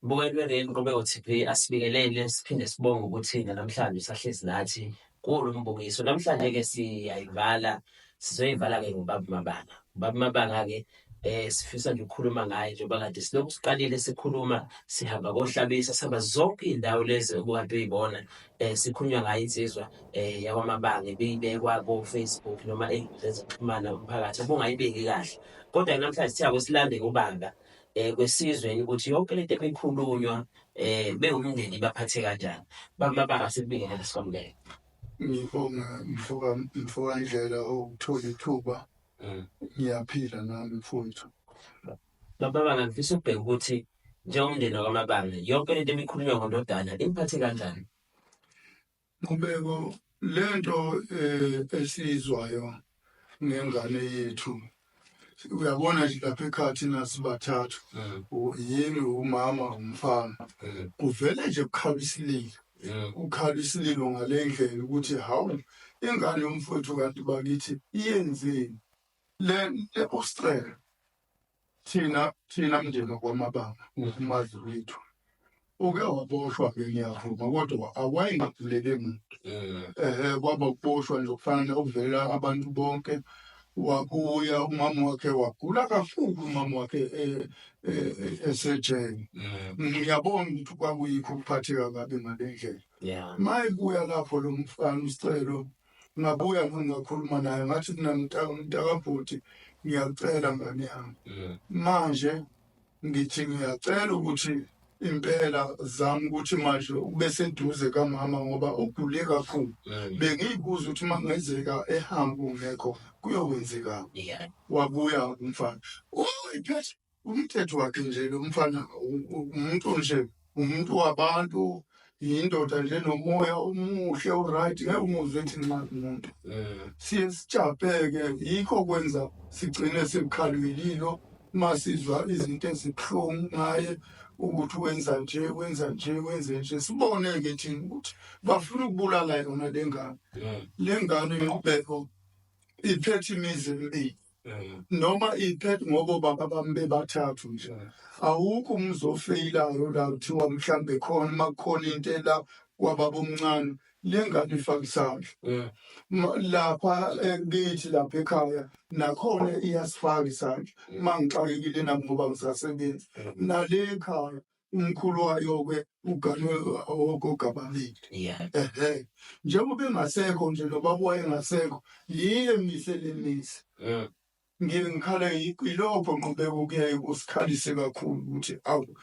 Mbukeli we-Real Nqubeko TV asibingelele siphinde sibonge ukuthi namhlanje usahlezi nathi kulo mbukiso. Namhlanje-ke siyayivala, sizoyivala-ke ngobaba Mabanga. Ubaba Mabanga-ke sifisa nje ukukhuluma ngaye njengoba kade silokhu siqalile sikhuluma sihamba koHlabisa sihamba zonke iy'ndawo lezi obukade uy'bona sikhulunywa ngayo insizwa yakwaMabanga ibibekwa ko-Facebook noma ey'nkundleni zokuxhumana umphakathi obungayibeki kahle. Kodwa namhlanje sithe ake silande ubaba kwesizwe ukuthi yonke lento ebikhulunywa bewumndeni ibaphathe kanjani. Baba Mabanga sikubingelele sikwamukele. Ngibonga mfoka Ndlela ukuthola ithuba. Ngiyaphila nami mfowethu. Baba Mabanga ngifisa ukubheka ukuthi njengomndeni wakwaMabanga yonke lento ebikhulunywa ngondodana iniphathe kanjani? Nqubeko, lento esiyizwayo ngengane yethu uyabona nje lapha ekhaya thina sibathathu yimi umama umfana kuvele nje kukhala isililo kukhala isililo ngale ndlela ukuthi hawu ingane yomfowethu kanti bakithi iyenzeni le usicelo Thina mndeni wakwaMabanga ngokumazi kwethu uke waboshwa-ke ngiyavuma kodwa awayengabulele muntu. Ehhe kwaba ukuboshwa nje okufana nokuvelela abantu bonke. Wabuya umama wakhe wagula kakhulu umama wakhe esejele. Ngiyabona ukuthi kwakuyikho ukuphatheka kabi ngale ndlela. Uma ebuya lapho lo mfana uSicelo Ngabuya nami ngakhuluma naye ngathi mina mntakabhuti ngiyacela ngane yami manje ngithi ngiyacela ukuthi impela zama ukuthi manje ube seduze kamama ngoba ugule kakhulu bengiyibuza ukuthi uma kungenzeka ehamba ungekho kuyokwenzekani wabuya umfana uyiphethe Umthetho wakhe nje lo mfana umuntu nje umuntu wabantu yindoda nje nomoya omuhle uright ngeke umuzwe ethi nxa umuntu siye sijabheke yikho kwenza sigcine sikukhalwililo uma sizwa izinto ezibuhlungu ngaye ukuthi wenza nje wenza nje wenze nje sibone-ke thina ukuthi bafuna ukubulala yona le ngane le ngane inqubeko iphethe imizi emibili noma iphethe ngoba obaba bami bebathathu nje awukho umuzi ofeyilayo la kuthiwa mhlambe khona uma kukhona into ela kwababa omncane le ngane ifaka isandla lapha kithi lapha ekhaya nakhona iyasifaka isandla uma ngixakekile nami ngoba ngisasebenza nale ekhaya umkhulu wayo-ke uganwe ogogo ababili ehe njengoba engasekho nje nobaba wayengasekho yiye mise le mizi ngiye ngikhale yilokho nqubeko kuyaye kusikhalise kakhulu ukuthi awu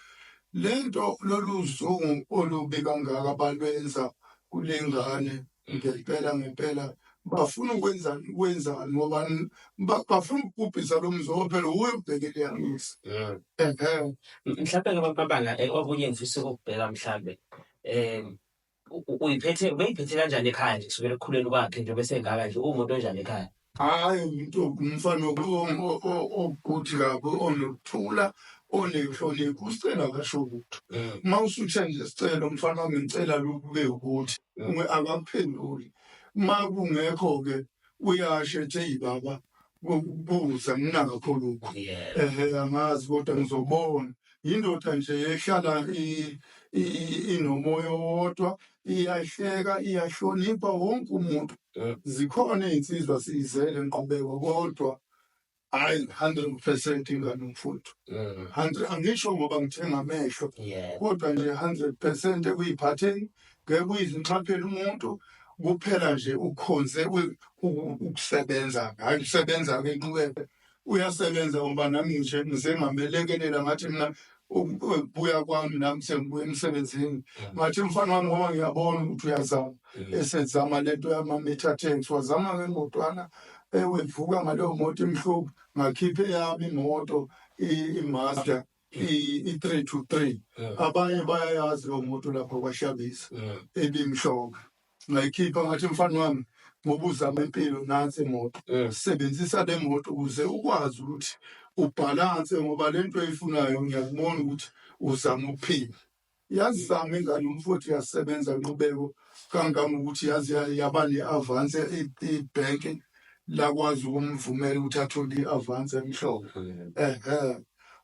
le nto lolu zungu olubi kangaka balwenza kule ngane ngempela ngempela bafuna ukwenzani kwenzani ngoba bafuna ukubhubhisa lo mzi ngoba phela wuye ubhekele yamisa ehe Mhlawumbe ke bamabanga okunye engifisa ukukubheka mhlawumbe uyiphethe ubeyiphethe kanjani ekhaya nje kusukela ekukhuleni kwakhe nje bese engaka nje uwumuntu onjani ekhaya? Hhayi umuntu umfana oguthi kabi onokuthula onenhlonipho usicela akasho lutho uma usuthe nje sicela umfana wami ngicela lokhu kube ukuthi akakuphenduli uma kungekho-ke uyasho ethi eyi baba buza nginakho lokhu ehe angazi kodwa ngizobona yindoda nje ehlala inomoya owodwa iyahleka iyahlonipha wonke umuntu zikhona iy'nsizwa siyizele nqubeko kodwa hhayi 100% ingane umfuthu 100 angisho ngoba ngithenga amehlo kodwa nje 100% ekuyiphatheni ngeke uyizinxaphele umuntu kuphela nje ukhonze ukusebenza hhayi ukusebenza-ke nqubeko uyasebenza ngoba nami nje ngize ngamelekelela ngathi mina ukubuya kwami nami sengibuya emsebenzini ngathi mfana wami ngoba ngiyabona ukuthi uyazama esezama lento yama-meter tax wazama ngemotwana ewevuka ngaleyo moto emhlophe ngakhipha eyami imoto i-Mazda i-3 to 3 abanye bayayazi leyo moto lapho kwaShabisa ebimhlophe ngayikhipha ngathi mfana wami ngoba uzama impilo nansi imoto sebenzisa le moto ukuze ukwazi ukuthi ubhalanse ngoba le nto oyifunayo ngiyakubona ukuthi uzama ukuphila yazama ingane umfowethu yasebenza nqubeko kangangokuthi yaze yaba ne-avansi ibhenki lakwazi ukumvumela ukuthi athole i-avansi emhlophe ehe.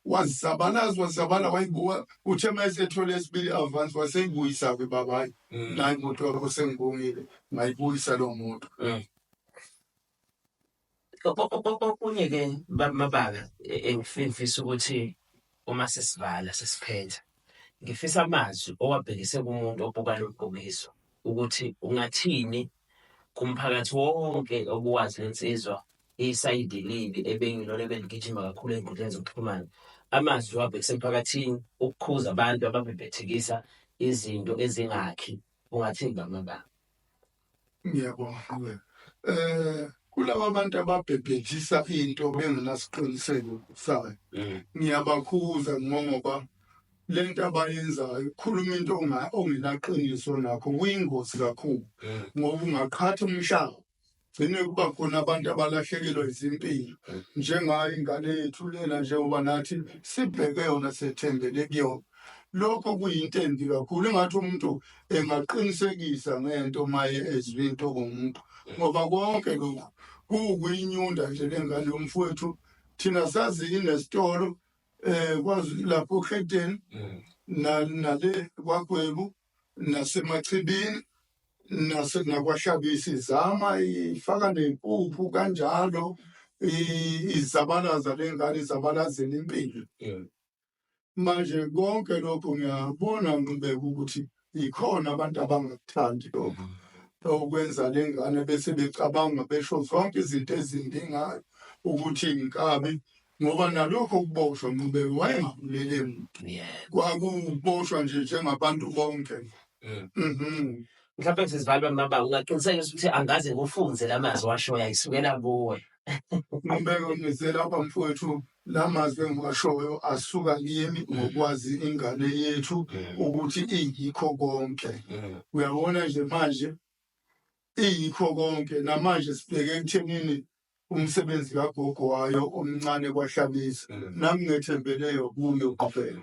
Wazabalaza wazabala wayibuka uthe uma esethole esibili advance waseyibuyisa-ke baba hayi nayi imoto yakho sengibongile ngayibuyisa loo moto. Okunye-ke Mabanga engifisa ukuthi uma sesivala sesiphetha, ngifisa amazwi owabhekise kumuntu obuka lo mbukiso ukuthi ungathini kumphakathi wonke obuwazi le nsizwa isayidi elibi ebengilona ebeligijima kakhulu ey'nkundleni zokuxhumana. Amazwi owabhekise emphakathini ukukhuza abantu ababhebhethekisa izinto ezingakhi, ungathini baba Mabanga? Ngiyabonga. Eh kulaba bantu ababhebhethisa into bengenasiqiniseko sayo. Ngiyabakhuza ngoba lento abayenzayo khuluma into ongenaqiniso nakho kuyingozi kakhulu ngoba ungaqhatha umhlaba gcine kuba khona abantu abalahlekelwa izimpilo njengayo ingane yethu lena njengoba nathi sibheke yona sethembele kuyona lokho kuyinto embi kakhulu engathi umuntu engaqinisekisa ngento maye ezwe into ngomuntu ngoba konke lokhu kuwukuyinyunda nje lengane yomfowethu thina sazi inesitolo eh kwazi lapho Khedeni nale kwaGwebu naseMachibini nase nakwaHlabisa izama ifaka nempuphu kanjalo izabalaza lengane izabalazela impilo Manje konke lokhu ngiyabona Nqubeko ukuthi yikhona abantu abangakuthandi lokho okwenza le ngane bese becabanga besho zonke izinto ezimbi ngayo ukuthi inkabi ngoba nalokho ukuboshwa Nqubeko wayengabulele muntu kwakuboshwa nje njengabantu bonke. Mhlawumbe sesivalwa mabanga ungaqinisekisa ukuthi angaze ngufunze la mazwi washoyo ayisukela kuwe. Nqubeko ngize lapha mfowethu la mazwi engiwashoyo asuka kimi ngokwazi ingane yethu ukuthi iyikho konke. Uyabona nje manje iyikho konke namanje sibheke ekuthenini umsebenzi kagogo wayo omncane kwaHlabisa nami ngethembeleyo kuyo kuphela.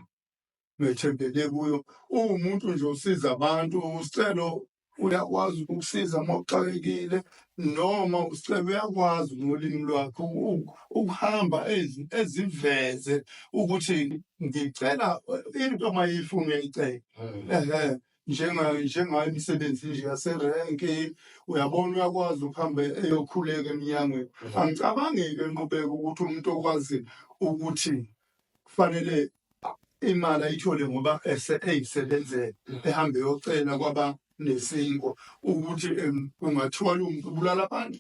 Ngethembele kuyo. Uwumuntu nje osiza abantu, uScelo uyakwazi ukukusiza uma uxakekile noma uScelo uyakwazi ngolimi lwakhe ukuhamba eziveze ukuthi ngicela into mayifuna uyayicela. Ehhe njengayo imisebenzi nje yaserenki uyabona uyakwazi ukuhamba eyokhuleka emnyangweni. Angicabangi-ke Nqubeko ukuthi umuntu okwazi ukuthi kufanele imali ayithole ngoba ese eyisebenzele ehambe eyocela kwaba nesinkwa ukuthi kungathiwa lo muntu ubulala abantu.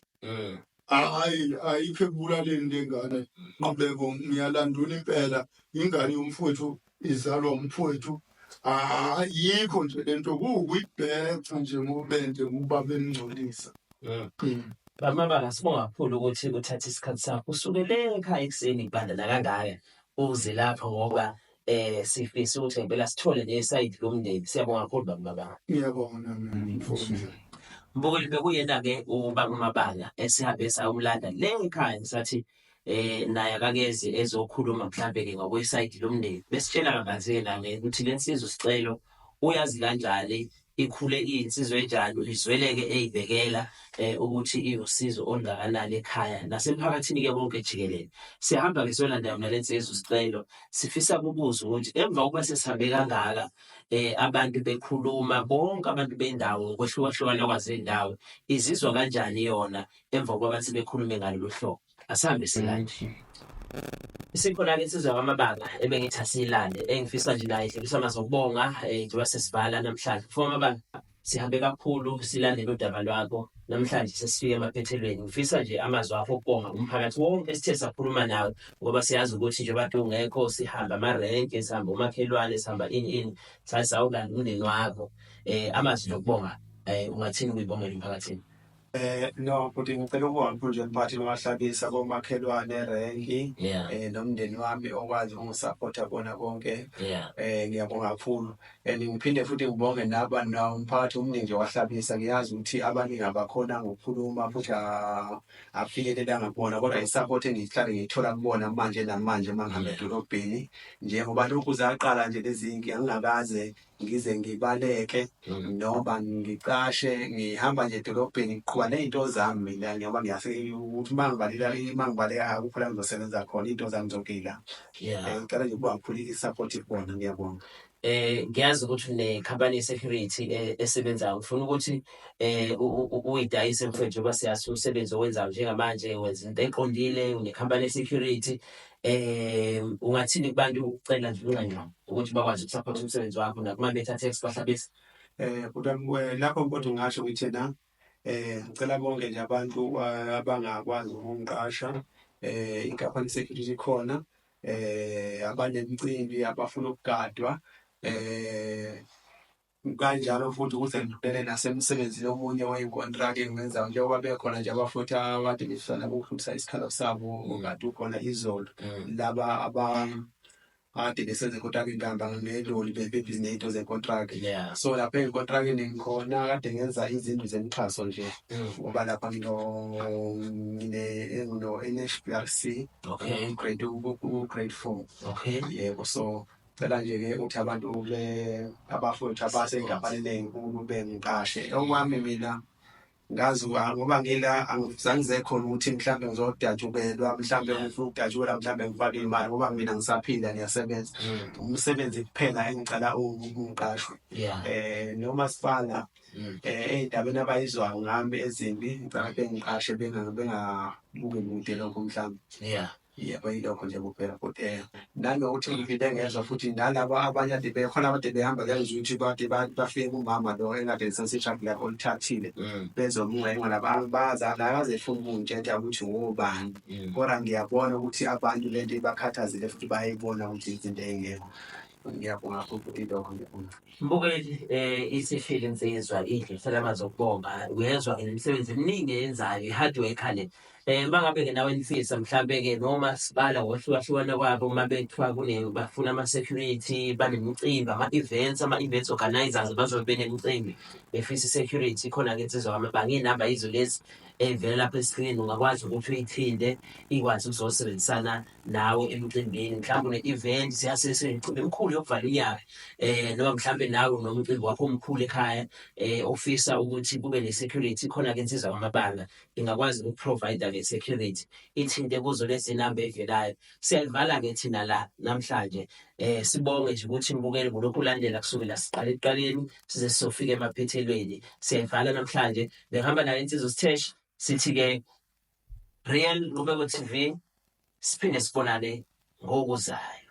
Hhayi, ayikho ekubulaleni le ngane Nqubeko, ngiyalandula impela ingane yomfowethu izalwa umfowethu. Ayikho nje lento kuwukuyibheca nje ngobende ngokuba bemngcolisa. Bamabala sibonga kakhulu ukuthi uthathe isikhathi sakho usuke le ekhaya ekuseni kubanda nakangaka uze lapha ngoba sifisa ukuthi ngempela sithole nesayidi lomndeni. Siyabonga kakhulu baba Mabanga. Ngiyabonga nami mfowethu. Mbukeli bekuyena-ke ubaba uMabanga esihambe sayomlanda le ekhaya sathi naye akakeze ezokhuluma mhlambe-ke ngokwesayidi lomndeni. Besitshela kabanzi-ke naye ukuthi le nsizwa uSicelo uyazi kanjani ikhule iyinsizwa enjani, izweleke eyibekela ukuthi iwusizo olungakanani ekhaya nasemphakathini-ke wonke jikelele. Sihamba-ke siyolanda yona le nsizwa uSicelo, sifisa ukubuza ukuthi emva kokuba sesihambe kangaka abantu bekhuluma, bonke abantu bendawo ngokwehlukahlukana kwazendawo, izizwa kanjani yona emva kokuba abantu sebekhulume ngalolu hlobo? Asihambe silande. Isikhona-ke insizwa yakwamabanga ebengithi asiyilande engifisa nje naye idlulisa amazwi okubonga njengoba sesivala namhlanje. Mfo Mabanga, sihambe kakhulu silandela udaba lwakho namhlanje sesifike emaphethelweni. Ngifisa nje amazwi akho okubonga umphakathi wonke esithe sakhuluma nawe ngoba siyazi ukuthi njengoba kade ungekho sihamba amarenke, sihamba omakhelwane, sihamba ini ini, saze sawulanda umndeni wakho. Amazwi nje okubonga ungathini ukuyibongela emphakathini? No bhuti ngicela ukubonga kakhulu nje emphakathini waHlabisa komakhelwane erenki nomndeni wami okwazi ukungisaphotha kona konke. Ngiyabonga kakhulu and ngiphinde futhi ngibonge naba nawo umphakathi omningi nje waHlabisa. Ngiyazi ukuthi abaningi abakhonanga ukukhuluma futhi akufinyelelanga kubona kodwa i-support engihlale ngiyithola kubona manje namanje uma ngihamba edolobheni njengoba lokhu zaqala nje lezi zinkinga ngingakaze ngize ngibaleke noma ngicashe ngihamba nje edolobheni ngiqhuba Ngoba ney'nto zami mina njengoba ngiyase ukuthi uma ngibaleka uma ngibaleka akukho la ngizosebenza khona iy'nto zami zonke ila. Ngicela nje ukuba kakhulu i-support kubona ngiyabonga. Ngiyazi ukuthi une-company ye-security esebenzayo. Ngifuna ukuthi uyidayise mfwethu njengoba siyazi umsebenzi owenzayo njengamanje wenza into eqondile, une-company ye-security. Ungathini kubantu ukucela nje unxenxa ukuthi bakwazi ukusaphotha umsebenzi wakho nakuma-Meta Tax bahlabisa? Bhuti wami lapho kodwa ngingasho ngithi ena ngicela bonke nje abantu abangakwazi ukungiqasha inkampani security ikhona abanemicimbi abafuna ukugadwa kanjalo futhi ukuze ngidlulele nasemsebenzini omunye wey'nkontraki engiwenzayo njengoba bekhona nje abafuthi abade befisa nabo ukudlulisa isikhalo sabo okade ukhona izolo laba ade besenza inkontraki ngihamba ngeloli bebhizi ney'nto zenkontraki. So lapha ey'nkontrakini ngikhona kade ngenza izindlu zemixhaso nje ngoba lapha ngino-N_H_B_R_C grade u-grade 4. Yebo, so cela nje-ke ukuthi abantu abafowethu abasenkampanini ey'nkulu bengiqashe. Okwami mina ngazi ngoba ngila angizange ngize khona ukuthi mhlambe ngizodatshukelwa mhlambe ngifuna ukudatshukelwa mhlambe ngifake imali ngoba mina ngisaphila ngiyasebenza. Umsebenzi kuphela engicela ungiqashwe. Nomasipala ey'ndabeni abayizwayo ngami ezimbi ngicela bengiqashe bengabuki kude lokho mhlawumbe. Yebo, yilokho nje kuphela futhi nanokuthi ngiphinde ngezwa futhi nalaba abanye ade bekhona abade behamba kuyezwa ukuthi bade bafike kumama lo engade ngisase-truck lakhe olithathile bezomncenga laba baza akaze efuna ukungitshela ukuthi ngobani kodwa ngiyabona ukuthi abantu lento ibakhathazile futhi bayayibona ukuthi izinto ey'ngekho. Ngiyabonga futhi ilokho ngiyabonga. Mbukeli isifile insizwa idlulisela amazwi okubonga uyezwa ke nemisebenzi eminingi eyenzayo i-hard worker le. Uma ngabe ke nawe nifisa mhlampe ke noma sibala ngokuhlukahlukana kwabo uma bekuthiwa kune bafuna ama-security banemicimbi ama-events ama-events organizers bazobe benemicimbi befisa i-security khona-ke insizwa kaMabanga iy'namba yizo lezi ey'vela lapha eskrinini ungakwazi ukuthi uyithinte ikwazi ukuzosebenzisana nawe emcimbini mhlawumbe une-event siyase imicimbi emikhulu yokuvala unyaka noma mhlawumbe nawe unomcimbi wakho omkhulu ekhaya ofisa ukuthi kube ne-security khona-ke insizwa kaMabanga ingakwazi ukuprovide nge-security ithinte kuzo lezi namba evelayo. Siyayivala-ke thina la namhlanje sibonge nje ukuthi mbukeli ngolokhu ulandela kusukela siqala ekuqaleni size sizofika emaphethelweni. Siyayivala namhlanje bengihamba nayo insizwa uSitheshi sithi-ke Real Nqubeko TV siphinde sibonane ngokuzayo.